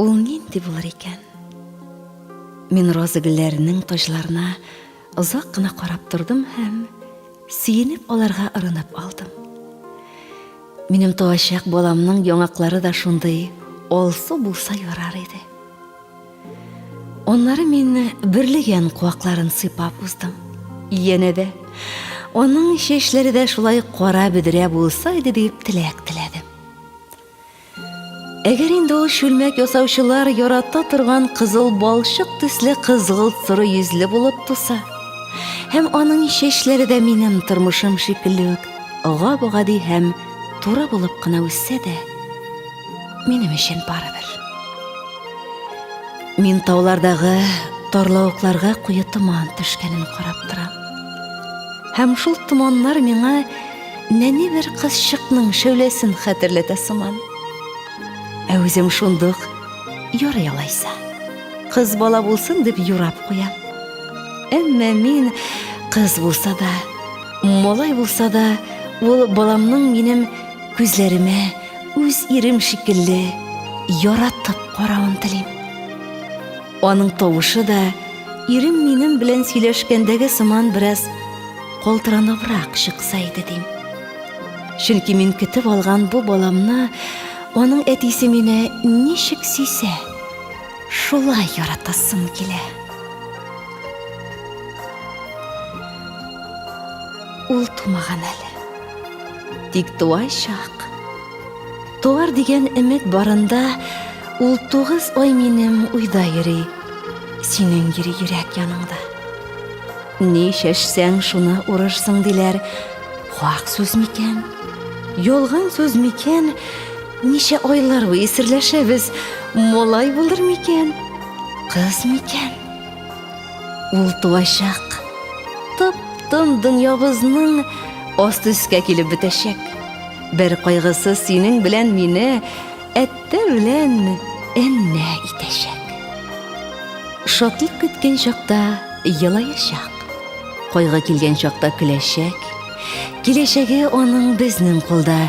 Ул нинди булыр икән? Мин роза гөлләренең таҗларына озак кына карап тордым һәм сөенеп аларга ырынып алдым. Минем туачак баламның яңаклары да шундый алсу булса ярар иде. Аннары мин бөрлегән куакларын сыйпап уздым. Янә дә аның чәчләре дә шулай кара бөдрә булса иде дип теләк теләдем. Әгәр инде ул чүлмәк ясаучылар ярата торган кызыл балчык төсле кызгылт соры йөзле булып туса, һәм аның чәчләре дә минем тормышым шикелле үк гап-гади һәм туры булып кына үссә дә, минем өчен барыбер. Мин таулардагы тарлавыкларга куе томан төшкәнен карап торам. Һәм шул томаннар миңа Нәни бер кызчыкның шәүләсен хәтерләтә сыман. Ә үзем шундук ярый алайса. Кыз бала булсын дип юрап куям. Әмма мин кыз булса да, малай булса да, ул баламның минем күзләремә үз ирем шикелле яратып каравын телим. Аның тавышы да ирем минем белән сөйләшкәндәге сыман бераз калтыраныбрак чыкса иде дим. Чөнки мин көтеп алган бу баламны аның әтисе мине ничек сөйсә, шулай яратасым килә. Ул тумаган әле. Тик туачак. Туар дигән өмет барында ул 9 ай минем уйда йөри, синең йөри йөрәк яныңда. Ни чәчсәң, шуны урырсың, диләр. Хак сүз микән? Ялган сүз микән? Ничә айлар буе серләшәбез. Малай булыр микән? Кыз микән? Ул туачак. Тып-тын дөньябызның асты өскә килеп бетәчәк. Бер кайгысы синең белән мине әттә белән әннә итәчәк. Шатлык көткән чакта елаячак. Кайгы килгән чакта көләчәк. Киләчәге аның безнең кулда.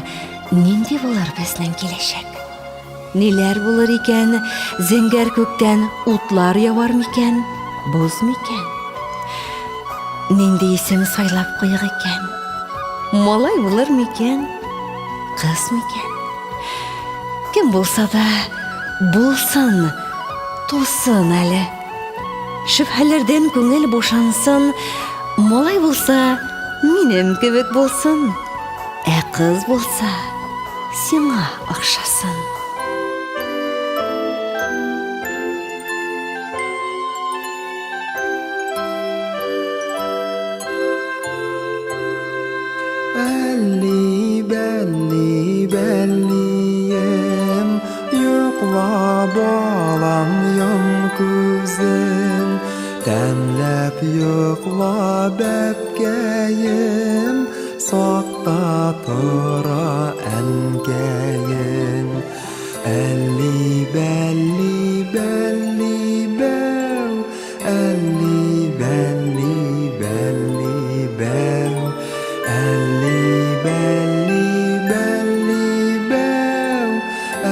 Нинди булыр безнең киләчәк? Ниләр булыр икән? Зәңгәр күктән утлар явар микән? Боз микән? Нинди исем сайлап куйык икән? Малай булыр микән? Кыз микән? Кем булса да, булсын, тусын әле. Шөбһәләрдән күңел бушансын, малай булса, минем кебек булсын, ә кыз булса, сиңа охшасын. Әлли, бәлли, бәллием, Йокла, балам, йом күзең. Тәмләп йокла, бәбкәем, Сакта тора әнкәең. Әлли, бәлли, бәлли, бәү, Әлли, бәлли, бәлли, бәү. Әлли, бәлли, бәлли, бәү.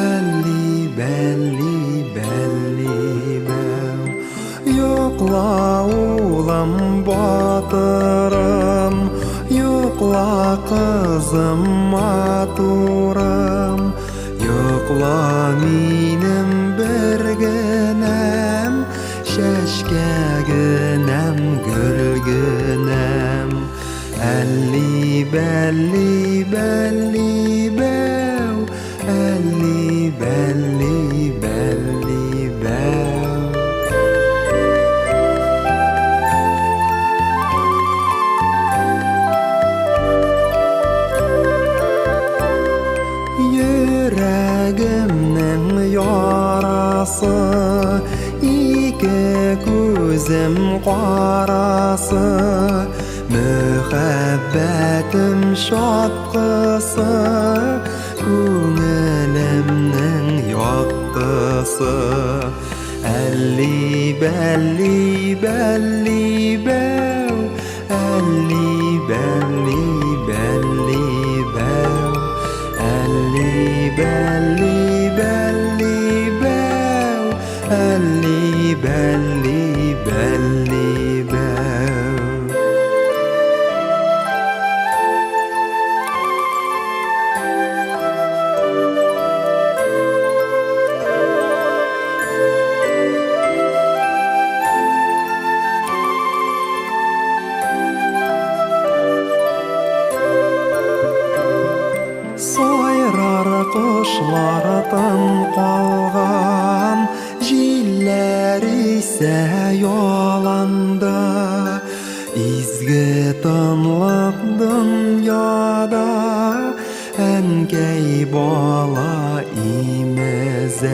Әлли, бәлли, бәлли, бәү. Йокла, улым, батырым, Йокла, кызым, матурым. Йокла минем бер генәм, Чәчкә генәм, гөл генәм. Әлли, бәлли, бәлли, бәү, Әлли, бәлли, бәлли, бәү. Йөрәгемнең ярасы, ике күзем карасы, Мөхәббәтем чаткысы, күңелемнең яктысы. Әлли, бәлли, бәлли, бәү, Әлли, бәлли, бәлли, бәү. Әлли, бәлли, бәлли, бәү. Ташлар тын калган, җилләр исә яланда. Изге тынлык дөньяда, әнкәй бала имезә.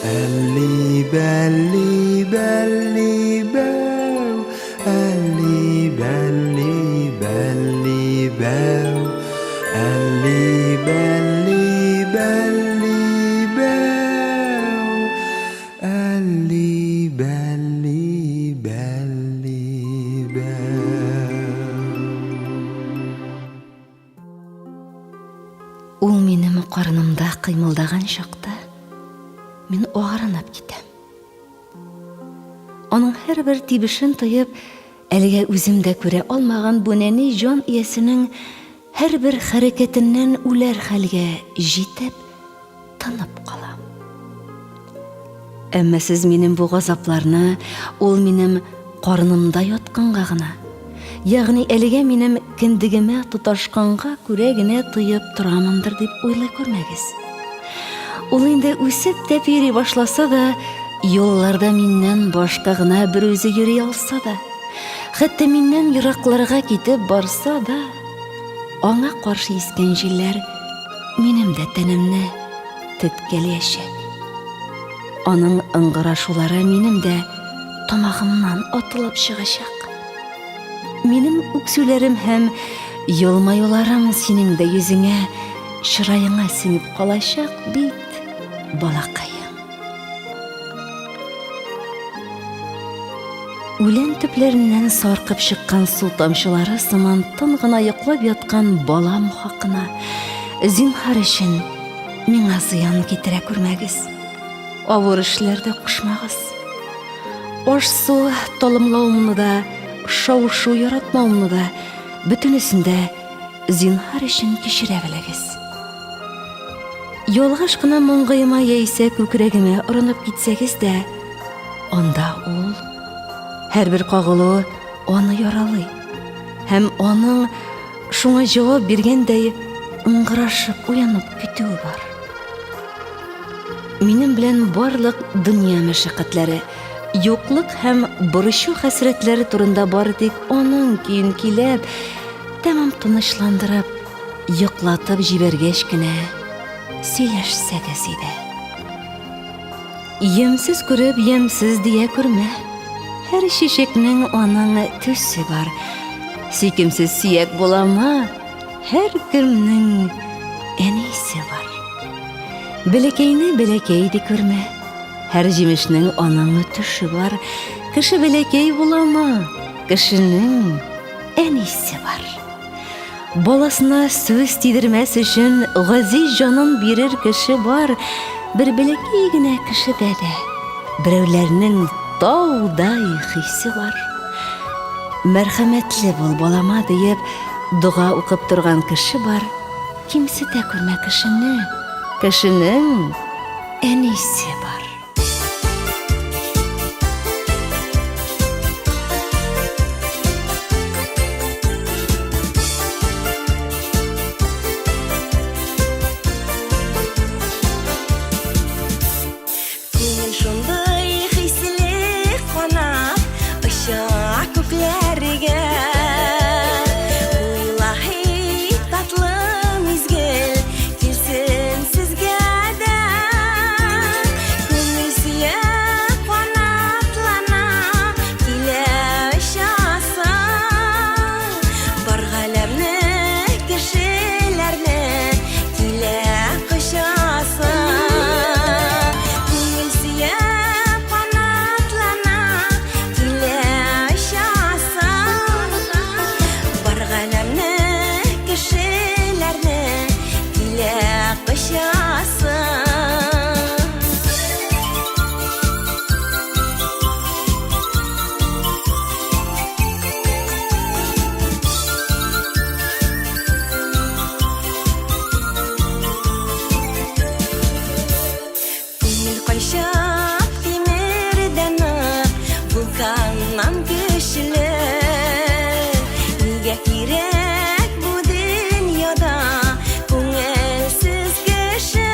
Әлли бәлли бәлли бәү, әлли бәлли бәлли бәү, әлли бәлли бәлли бәү, әлли бәлли бәлли бәү. Ул минем карынымда кыймылдаган чакта мин агарынып китәм. Аның һәрбер тибешен тоеп, әлегә үзем дә күрә алмаган бу нәни җан иясенең һәрбер хәрәкәтеннән үләр хәлгә җитеп, тынып калам. Әмма сез минем бу газапларны ул минем карынымда ятканга гына, ягъни әлегә минем кендегемә тоташканга күрә генә тоеп торамындыр дип уйлый күрмәгез. Ул инде үсеп тә йөри башласа да, юлларда миннән башка гына берүзе йөри алса да, хәтта миннән еракларга китеп барса да, аңа каршы искән җилләр минем дә тәнемне теткәләячәк. Аның ыңгырашулары минем дә тамагымнан атылып чыгачак. Минем үксүләрем һәм елмаюларым синең дә йөзеңә, чыраеңа сеңеп калачак бит, балакаем. Үлән төпләреннән саркып чыккан су тамчылары сыман тын гына йоклап яткан балам хакына, зинһар өчен, миңа зыян китерә күрмәгез. Авыр эшләр дә кушмагыз. Аш-су талымлавымны да, шау-шу яратмавымны да, бөтенесен дә зинһар өчен кичерә белегез. Ялгыш кына маңгаема яисә күкрәгемә орынып китсәгез дә, анда ул һәрбер кагылу аны яралый һәм аның шуңа җавап биргәндәй ыңгырашып уянып китүе бар. Минем белән барлык дөнья мәшәкатьләре, юклык һәм борчу хәсрәтләре турында бары тик аның көен көйләп, тәмам тынычландырып, йоклатып җибәргәч кенә сөйләшсәгез иде. Ямьсез күреп, ямьсез дия күрмә. Һәр чәчәкнең аның төсе бар. Сөйкемсез сөяк буламы? Һәр кемнең әнисе бар. Бәләкәйне бәләкәй ди күрмә. Һәр җимешнең аның төше бар. Кеше бәләкәй буламы? Кешенең әнисе бар. Баласына сүз тидермәс өчен газиз җанын бирер кеше бар, бер бәләкәй генә кешедә дә берәүләрнең таудай хисе бар. Мәрхәмәтле бул балама диеп дога укып торган кеше бар, кимсетә күрмә кешене, кешенең әнисе бар. Күңел шундый хисле канат оча күкләргә. Уйлаһи татлы мизгел килсен сезгә дә. Күңел сөя канатлана, килә очасы. Бар галәмне, кешеләрне килә кочасы. Күңел сөя канатлана, килә очасы. Бар галәмне, кешеләрне килә кочасы. Күңел кайчак тимердән нык, вулканнан көчле. Нигә кирәк бу дөньяда күңелсез кеше?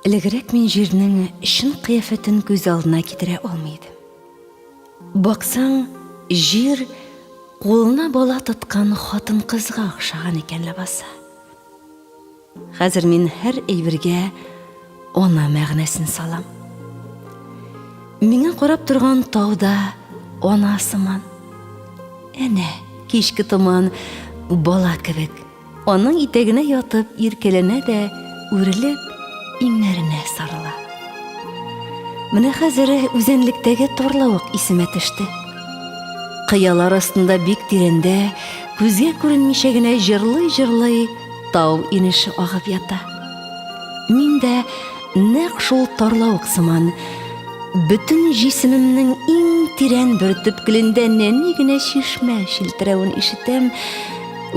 Элегрәк мин җирнең чын кыяфәтен күз алдына китерә алмый идем. Баксаң, җир кулына бала тоткан хатын-кызга охшаган икән ләбаса. Хәзер мин һәр әйбергә ана мәгънәсен салам. Миңа карап торган тау да ана сыман. Әнә, кичке томан бала кебек. Аның итәгенә ятып иркәләнә дә, үрелеп, иңнәренә сарыла. Менә хәзер үзәнлектәге тарлавык исемә төште. Кыялар астында бик тирәндә, күзгә күренмичә генә җырлый-җырлый тау инеше агып ята. Мин дә нәкъ шул тарлавык сыман, бөтен җисемемнең иң тирән бер төпкелендә нәни генә чишмә челтерәвен ишетәм,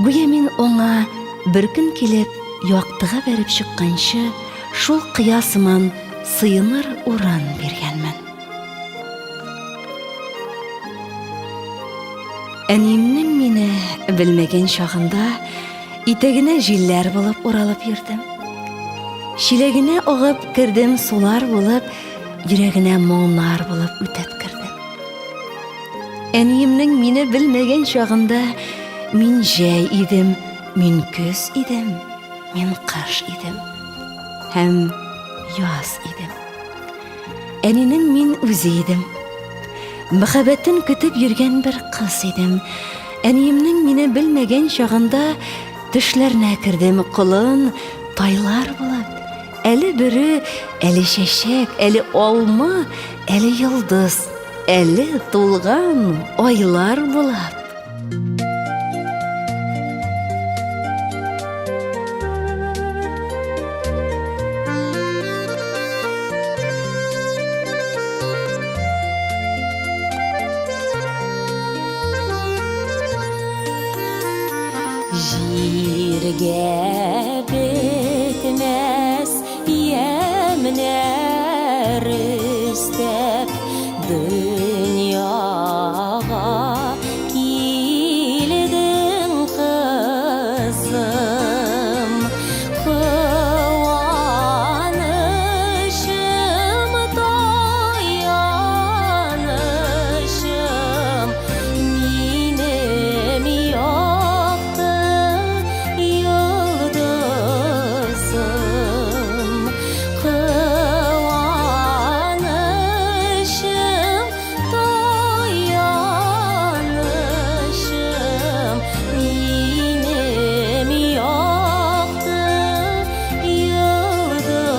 гүя мин аңа бер көн килеп яктыга бәреп чыкканчы шул кыя сыман сыеныр урын биргәнмен. Әниемнең мине белмәгән чагында итәгенә җилләр булып уралып йөрдем. Чиләгенә агып кердем сулар булып, йөрәгенә моңнар булып үтеп кердем. Әниемнең мине белмәгән чагында мин җәй идем, мин көз идем, мин кыш идем һәм яз идем. Әнинең мин үзе идем. Мәхәббәтен көтеп йөргән бер кыз идем. Әниемнең мине белмәгән чагында төшләренә кердем колын, тайлар булып. Әле бөре, әле чәчәк, әле алма, әле йолдыз, әле тулган айлар булып. Җиргә бетмәс ямьнәр өстәп дөньяга килдең, кызым. Куанычым, таянычым, минем якты йолдызым. Куанычым, таянычым, минем якты йолдызым.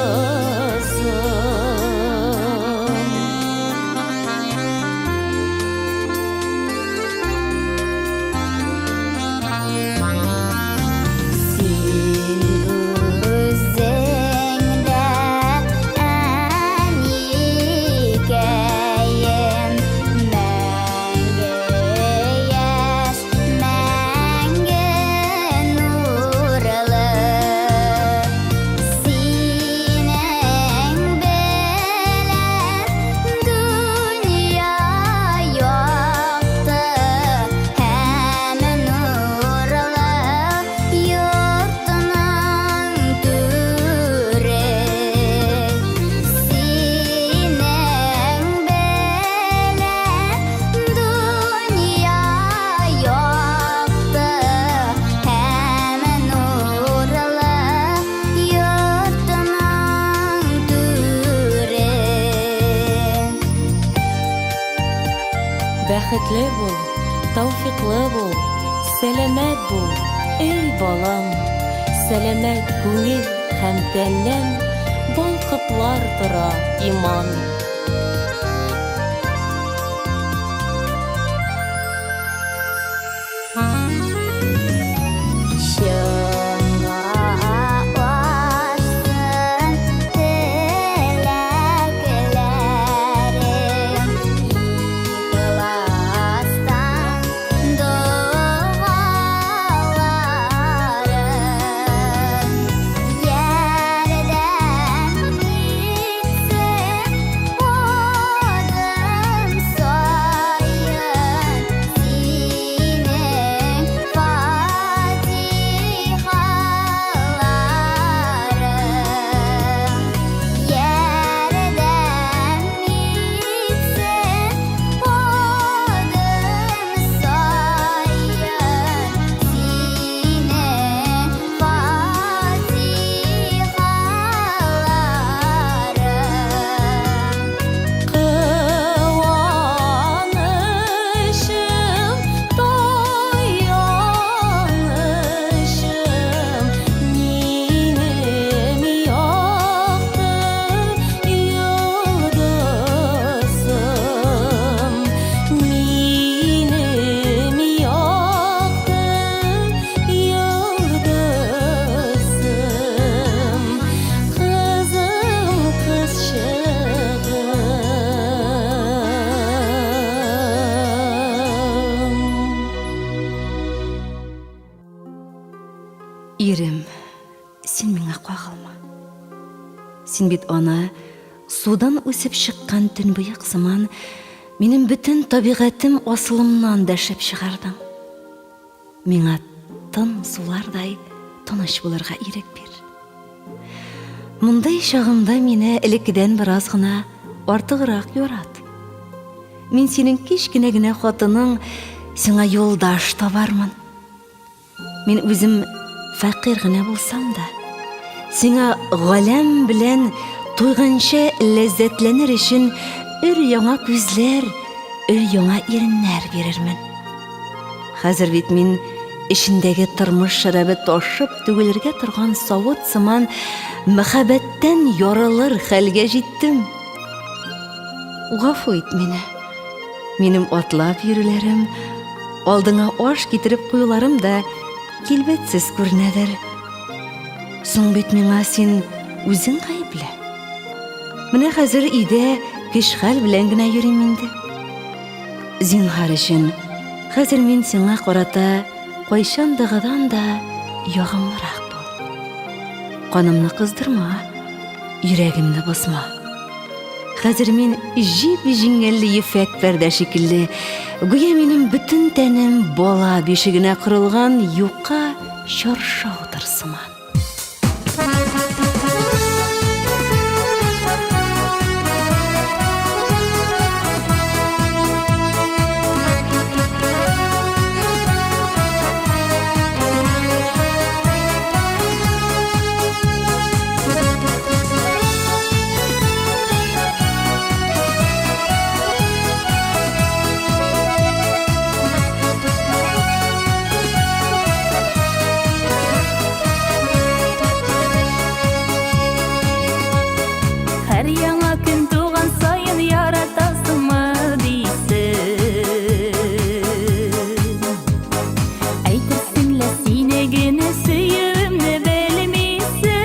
Син үзең дә әникәем, мәңге яшь, мәңге нурлы. Синең белән дөнья якты һәм нурлы йортының түре. Синең белән дөнья якты һәм нурлы йортының түре. Бәхетле бул, тәүфиклы бул, сәламәт бул, эй балам. Сәламәт күңел һәм тәннән балкыплар тора иман. Чынга ашсын теләкләрең, ихластан догаларың. Ярдәм итсен Ирем, син миңа кагылма. Син бит аны судан үсеп чыккан төнбоек сыман минем бөтен табигатем асылымнан дәшеп чыгардың. Миңа тын сулардай тыныч булырга ирек бир. Мондый чагымда мине элеккедән бераз гына артыграк ярат. Мин синең кечкенә генә хатының сиңа юлдаш табармын. Мин үзем фәкыйрь генә булсам да, сиңа галәм белән туйганчы ләззәтләнер өчен өр-яңа күзләр, өр-яңа иреннәр бирермен. Хәзер бит мин эчендәге тормыш шәрабе ташып түгелергә торган савыт сыман мәхәббәттән ярылыр хәлгә җиттем. Гафу ит мине. Минем атлап йөрүләрем, алдыңа аш китереп куюларым да килбәтсез күренәдер. Соң бит миңа син үзең гаепле. Менә хәзер өйдә көч-хәл белән генә йөрим инде. Зинһар өчен, хәзер мин сиңа карата кайчандагыдан да ягымлырак бул. Канымны кыздырма, йөрәгемне бозма. Хәзер мин җип-җиңел ефәк пәрдә шикелле, гүя минем бөтен тәнем бала бишегенә корылган юка чаршаудыр сыман. Һәр яңа көн туган саен яратасыңмы дисең. Әйтерсең лә сине генә сөюемне белмисең.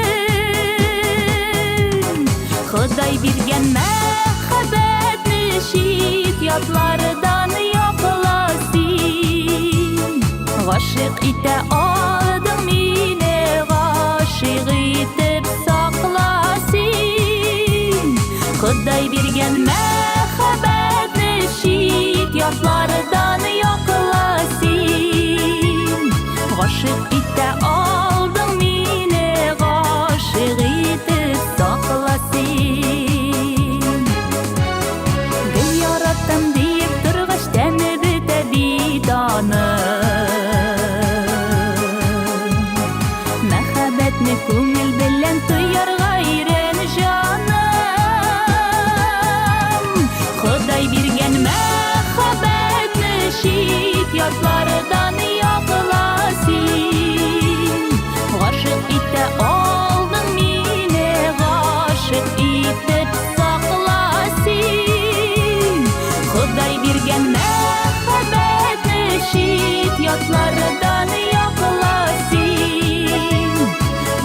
Ходай биргән мәхәббәтне чит ятлардан якла син. Гашыйк итә алдың мине, гашыйк итеп сакла син. Ходай биргән мәхәббәтне чит ятлардан якла син. Гашыйк итә алдың мине, гашыйк итеп сакла син. Гел яраттым диеп торгач, тәме бетә бит аның. Мәхәббәтне күңел белән тоярга өйрән, җаным. Ходай биргән мәхәббәтне чит ятлардан якла син. Гашыйк итә алдың мине, гашыйк итеп сакла син. Ходай биргән мәхәббәтне чит ятлардан якла син.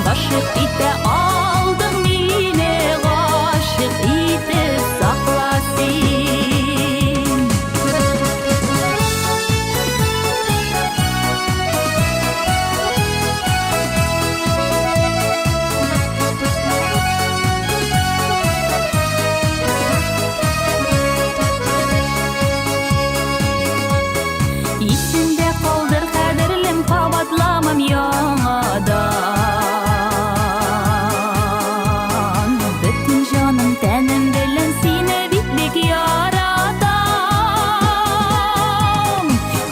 Гашыйк итә алдың мине, гашыйк итеп сакла син. Исеңдә калдыр, кадерлем, кабатламам яңадан. Бөтен җаным, тәнем белән сине бик бик яратам.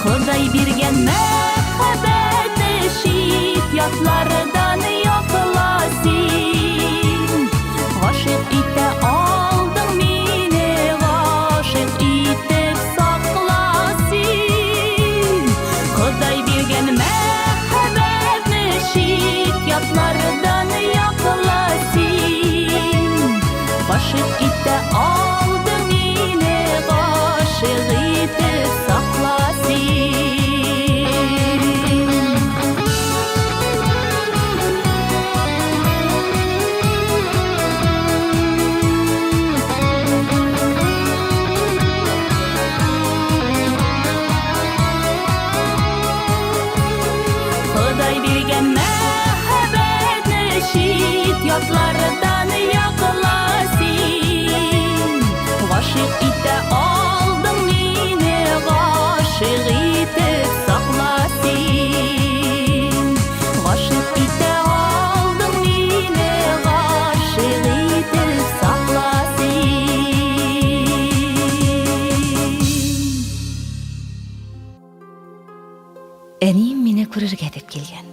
Ходай биргән мәхәббәтне чит ятлардан якла син. Гашыйк итә алдың мине, гашыйк итеп сакла син. Ходай биргән мәхәббәтне чит ятлардан якла син. Гашыйк итә алдың мине, гашыйк итеп сакла син. Ходай биргән мәхәббәтне Канатлардан якла син. Гашыйк итә алдың мине, гашыйк итеп сакла син. Гашыйк итә алдың мине, гашыйк итеп сакла син. Әнием мине күрергә дип килгән.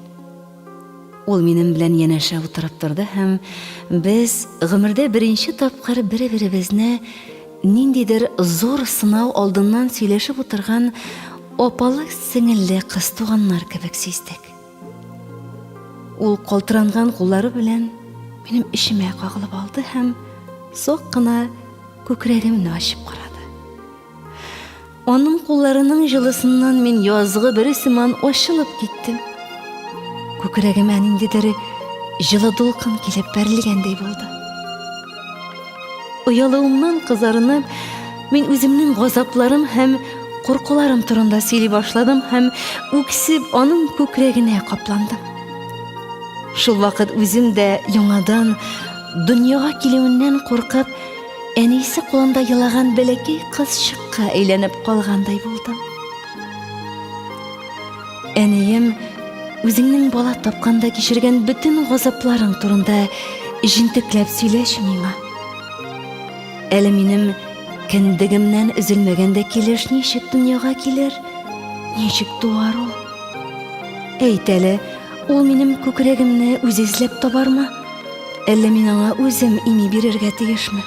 Ул минем белән янәшә утырып торды һәм без гомердә беренче тапкыр бер-беребезне ниндидер зур сынау алдыннан сөйләшеп утырган апалы-сеңелле кыз туганнар кебек сиздек. Ул калтыранган куллары белән минем эчемә кагылып алды һәм сак кына күкрәгемне ачып карады. Аның кулларының җылысыннан мин язгы бөре сыман ачылып киттем. Күкрәгемә ниндидер җылы дулкын килеп бәрелгәндәй булды. Оялуымнан кызарынып, мин үземнең газапларым һәм куркуларым турында сөйли башладым һәм үксеп аның күкрәгенә капландым. Шул вакыт үзем дә яңадан дөньяга килүеннән куркып, Әнисе кулында елаган бәләкәй кызчыкка әйләнеп калгандай булдым. Әнием, үзеңнең бала тапканда кичергән бөтен газапларың турында җентекләп сөйләче миңа. Әле минем кендегемнән өзелмәгәндә килеш ничек дөньяга килер, ничек туар ул? Әйт әле, ул минем күкрәгемне үзе эзләп табармы? Әллә мин аңа үзем ими бирергә тиешме?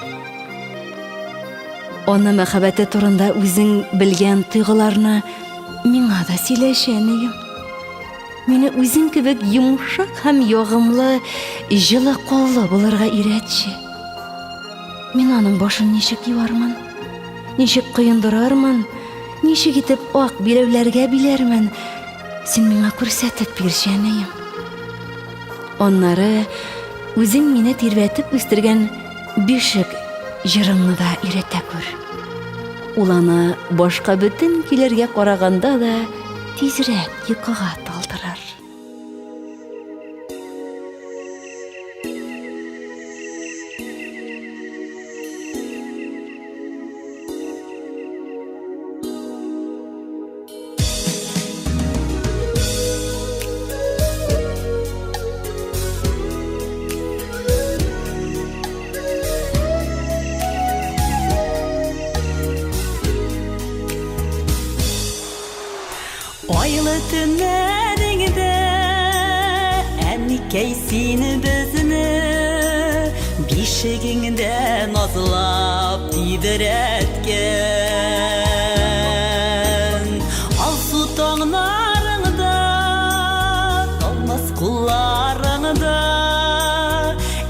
Ана мәхәббәте турында үзең белгән тойгыларны миңа да сөйләшә, әнием. Мине үзең кебек йомшак һәм ягымлы, җылы куллы булырга өйрәтче. Мин аның башын ничек юармын? Ничек коендырырмын? Ничек итеп ак биләүләргә биләрмен? Син миңа күрсәтеп бирче, әнием. Аннары үзең мине тирбәтеп үстергән бишек җырыңны да өйрәтә күр. Ул аны башка бөтен көйләргә караганда да тизрәк йокыга талдырыр. Айлы төннәреңдә, әнкәй, син безне бишегеңдә назлап тибрәткән. Алсу таңнарыңда, талмас кулларыңда,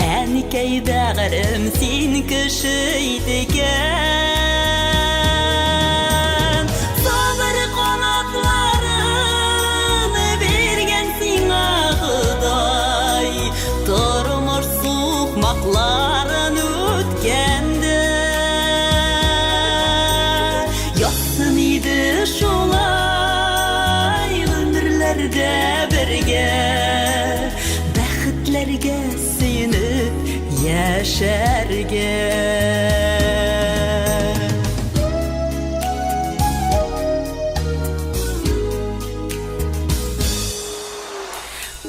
әнкәй бәгырем, син кеше иткән. Сабыр канатларын биргән сиңа Ходай, тормыш сукмакларын үткәндә. Язсын иде шулай гомерләрдә бергә, бәхетләргә сөенеп яшәргә.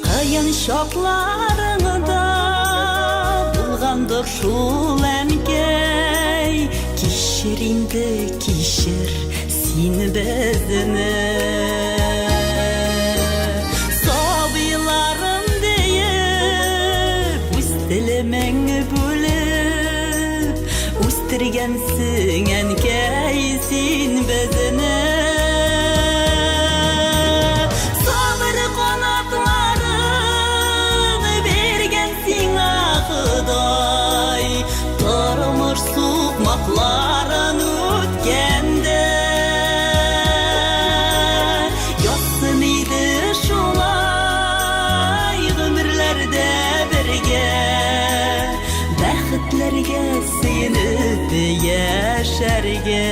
Кыен чакларыңда булгандыр шул, әнкәй, кичер инде, кичер син безне. Сабыйларым диеп, үз телемең бүлеп, үстергәнсең, әнкәй, син безне. Сабыр канатларын биргән сиңа Ходай, тормыш сукмакларын үткәндә. Язсын иде шулай гомерләрдә бергә, бәхетләргә сөенеп яшәргә.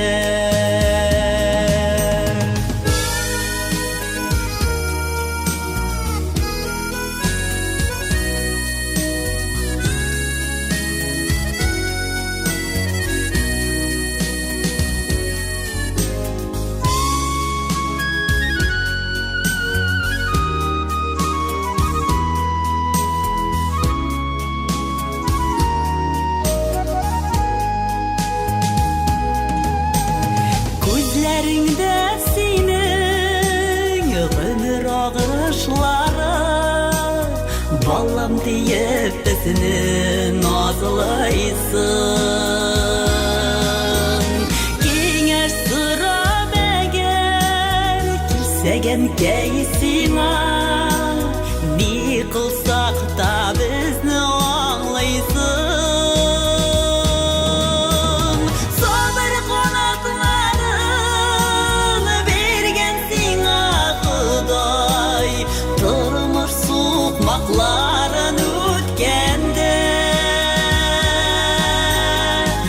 Балам диеп безне назлыйсың. Киңәш сорап әгәр килсәк әнкәй сиңа, ни кылсак та безне аңлыйсың. Сабыр канатларын биргән сиңа Ходай, тормыш сукмакларын үткәндә.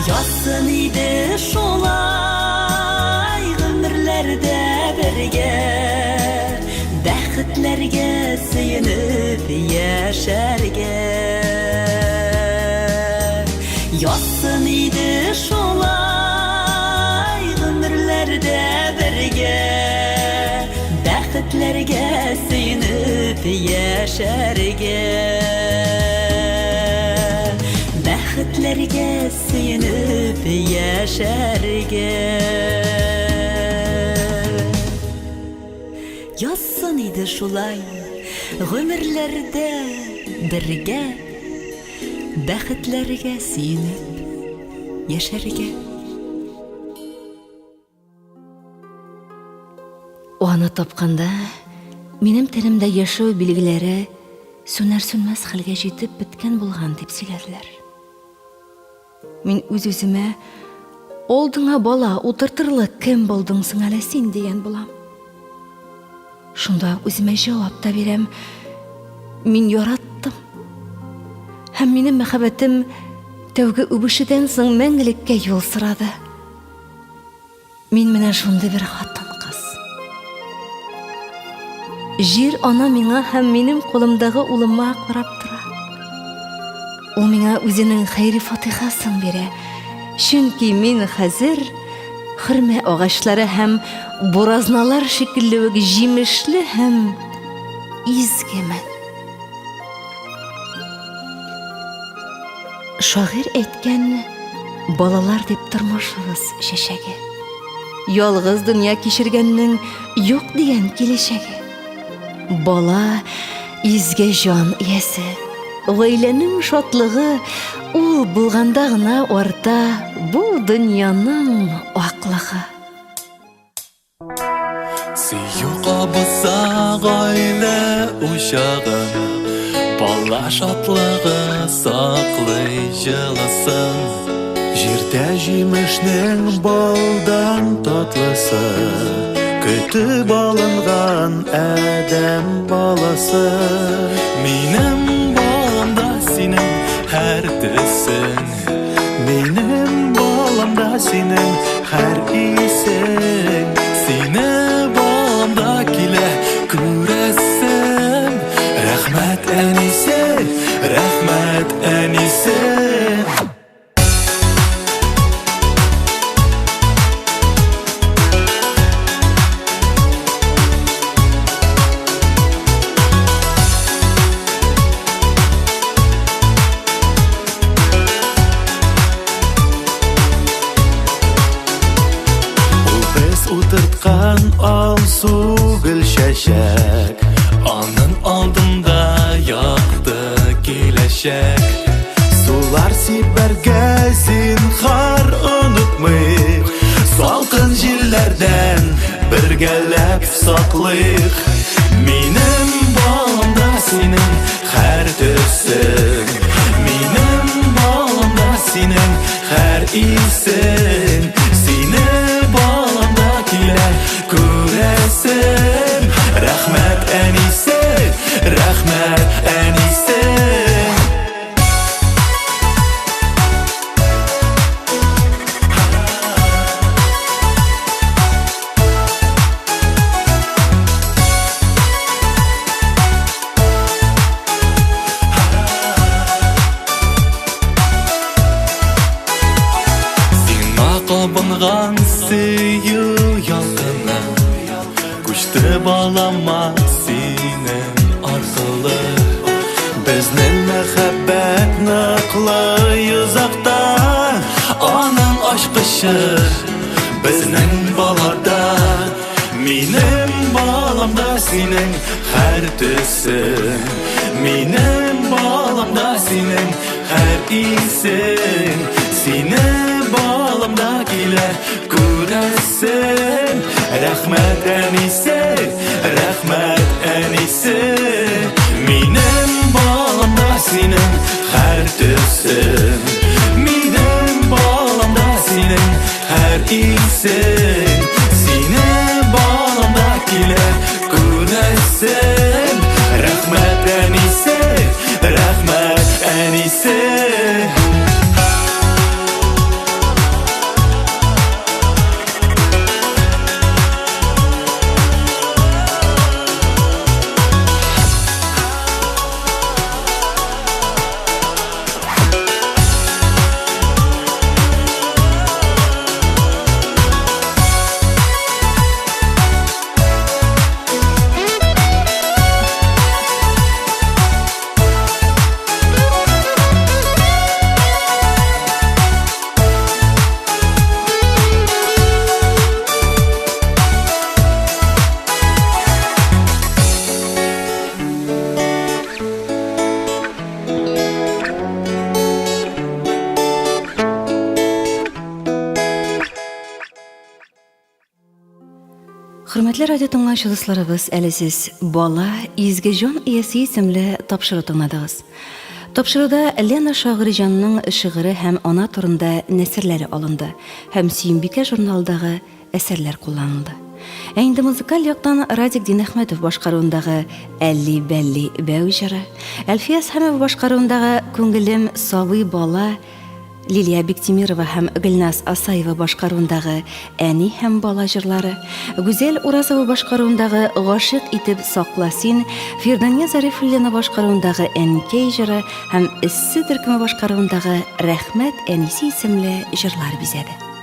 Язсын иде шулай гомерләрдә бергә, бәхетләргә сөенеп яшәргә. Язсын иде шулай гомерләрдә бергә, бәхетләргә сөенеп яшәргә. Бәхетләргә сөенеп яшәргә. Язсын иде шулай гомерләрдә бергә, бәхетләргә сөенеп яшәргә. Аны тапканда минем тәнемдә яшәү билгеләре сүнәр-сүнмәс хәлгә җитеп беткән булган дип сөйләделәр. Мин үз-үземә алдыңа бала утыртырлык кем булдың соң әле син дигән булам. Шунда үземә җавап та бирәм. Мин яраттым. Һәм минем мәхәббәтем тәүге үбешүдән соң мәңгелеккә юл сорады. Мин менә шундый бер хатын-кыз. Җир ана миңа һәм минем кулымдагы улыма карап тора. Ул миңа үзенең хәйри фатихасын бирә. Чөнки мин хәзер хөрмә агачлары һәм буразналар шикелле үк җимешле һәм изгемен. Шагыйрь әйткән, балалар дип тормышыбыз чәчәге. Ялгыз дөнья кичергәннең юк дигән киләчәге. Бала изге җан иясе. Гаиләнең шатлыгы ул булганда гына арта бу дөньяның аклыгы. Сөю кабыза гаилә учагын, Бала шатлыгы саклый җылысын. Җирдә җимешнең балдан татлысы, Көтеп алынган адәм баласы. Минем баламда синең һәр төсең. Минем баламда синең һәр исең. Сине баламда килә күрәсем. Рәхмәт, әнисе, рәхмәт, әнисе. Ул без утырткан алсу гөл чәчәк. Аның алдында якты киләчәк. Сулар сибәргә зинһар онытмыйк. Салкын җилләрдән бергәләп саклыйк. Минем баламда синең һәр төсең. Минем баламда синең һәр исең. Сине баламда килә күрәсем. Рәхмәт, әнисе, рәхмәт, әнисе. Сиңа кабынган сөю ялкыны Күчте балама синең аркылы. Безнең мәхәббәт ныклы йозакта. Аның ачкычы безнең балада. Минем баламда синең һәр төсең. Минем исең. Сине баламда килә күрәсем. Рәхмәт, әнисе, рәхмәт, әнисе. Минем баламда синең һәр төсең. Минем баламда синең һәр исең. Сине баламда килә күрәсем. Рәхмәт, әнисе, рәхмәт, әнисе. Хөрмәтле радио тыңлаучы дусларыбыз, әле сез Бала изге җан иясе исемле тапшыру тыңладыгыз. Тапшыруда Лена Шагыйрьҗанның шигыре һәм ана турында нәсерләре алынды һәм Сөембикә журналындагы әсәрләр кулланылды. Ә инде музыкаль яктан Радик Динәхмәтов башкаруындагы Әлли бәлли бәү җыры, Әлфия Әсхәмова башкаруындагы Күңелем сабый бала, Лилия Биктимирова һәм Гөлназ Асаева башкаруындагы Әни һәм бала җырлары, Гүзәл Уразова башкаруындагы Гашыйк итеп сакла син, Фирдания Зарифуллина башкаруындагы Әнкәй җыры һәм Эссе төркеме башкаруындагы Рәхмәт әнисе исемле җырлар бизәде.